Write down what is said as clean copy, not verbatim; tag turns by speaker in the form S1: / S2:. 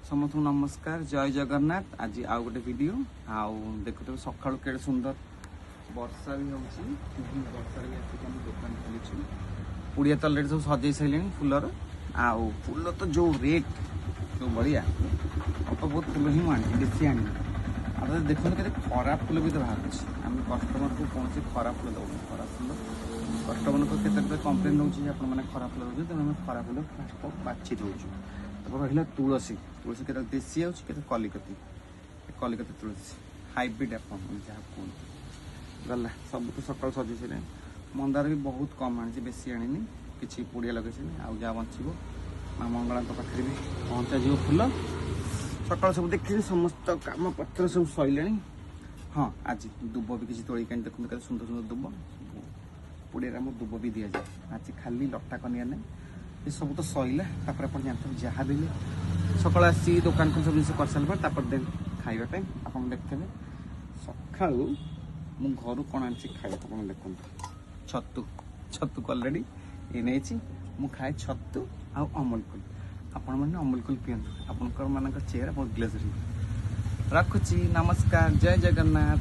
S1: ସମସ୍ତଙ୍କୁ ନମସ୍କାର, ଜୟ ଜଗନ୍ନାଥ। ଆଜି ଆଉ ଗୋଟେ ଭିଡ଼ିଓ। ଆଉ ଦେଖୁଥିବେ ସକାଳୁ କେଡ଼େ ସୁନ୍ଦର ବର୍ଷା ବି ହେଉଛି। ବର୍ଷାରେ ବି ଆସିକି ଆମେ ଦୋକାନ ଖୋଲିଛୁ। ପୁଡ଼ିଆ ତ ଅଲରେଡ଼ି ସବୁ ସଜେଇ ସାରିଲେଣି ଫୁଲର। ଆଉ ଫୁଲ ତ ଯେଉଁ ରେଟ୍, ଯେଉଁ ବଢ଼ିଆ, ଅଳ୍ପ ବହୁତ ଫୁଲ ହିଁ ମୁଁ ଆଣିଛି, ବେଶୀ ଆଣିନି। ଆଉ ତ ଦେଖନ୍ତୁ କେତେ ଖରାପ ଫୁଲ ବି ତ ବାହାରୁଛି। ଆମେ କଷ୍ଟମରକୁ କୌଣସି ଖରାପ ଫୁଲ ଦେଉନୁ। ଖରାପ ଫୁଲ କଷ୍ଟମରଙ୍କ କେତେ କେତେ କମ୍ପ୍ଲେନ୍ ରହୁଛି ଯେ ଆପଣମାନେ ଖରାପ ଫୁଲ ଦେଉଛନ୍ତି। ତେଣୁ ଆମେ ଖରାପ ଫୁଲ ଫାଷ୍ଟ ବାଛି ଦେଉଛୁ। ତାପରେ ରହିଲା ତୁଳସୀ। ତୁଳସୀ କେତେ ଦେଶୀ ଆଉଛି, କେତେ କଲିକତି। କଲିକତି ତୁଳସୀ, ହାଇବ୍ରିଡ୍ ଆପଣ ଯାହା କୁହନ୍ତୁ। ଗଲା ସବୁ ତ ସକାଳୁ ସଜେଇ ସାରିଲେଣି। ମନ୍ଦାର ବି ବହୁତ କମ୍ ଆଣିଛି, ବେଶୀ ଆଣିନି। କିଛି ପୁଡ଼ିଆ ଲଗେଇଛି, ଆଉ ଯାହା ବଞ୍ଚିବ ମା ମଙ୍ଗଳାଙ୍କ ପାଖରେ ବି ପହଞ୍ଚାଯିବ ଫୁଲ। ସକାଳୁ ସବୁ ଦେଖିଲି, ସମସ୍ତ କାମ ପତ୍ର ସବୁ ସରିଲାଣି। ହଁ, ଆଜି ଦୁବ ବି କିଛି ତୋଳିକି ଆଣି, ଦେଖନ୍ତୁ କେତେ ସୁନ୍ଦର ସୁନ୍ଦର ଦୁବ। ପୁଡ଼ିଆରେ ଆମ ଦୁବ ବି ଦିଆଯାଏ। ଆଜି ଖାଲି ଲଟା କନିଆ ନାହିଁ। ଏସବୁ ତ ସରିଲା। ତାପରେ ଆପଣ ଜାଣିଥିବେ, ଯାହା ବି ହେଲେ ସକାଳୁ ଆସି ଦୋକାନ ସବୁ ଜିନିଷ କରିସାରିଲା ପରେ ତାପରେ ଦେନ୍ ଖାଇବା ପାଇଁ। ଆପଣ ଦେଖିଥିବେ ସକାଳୁ ମୁଁ ଘରୁ କ'ଣ ଆଣିଛି ଖାଇବାକୁ, ଆପଣ ଦେଖନ୍ତୁ। ଛତୁ, ଛତୁକୁ ଅଲରେଡ଼ି ଏ ନେଇଛି। ମୁଁ ଖାଏ ଛତୁ ଆଉ ଅମୁଲ କୁଲ। ଆପଣମାନେ ଅମୁଲ କୁଲ ପିଅନ୍ତୁ, ଆପଣଙ୍କର ମାନଙ୍କ ଚେହେରା ବହୁତ ଗ୍ଲେଜ୍ ରହିବ। ରଖୁଛି, ନମସ୍କାର, ଜୟ ଜଗନ୍ନାଥ।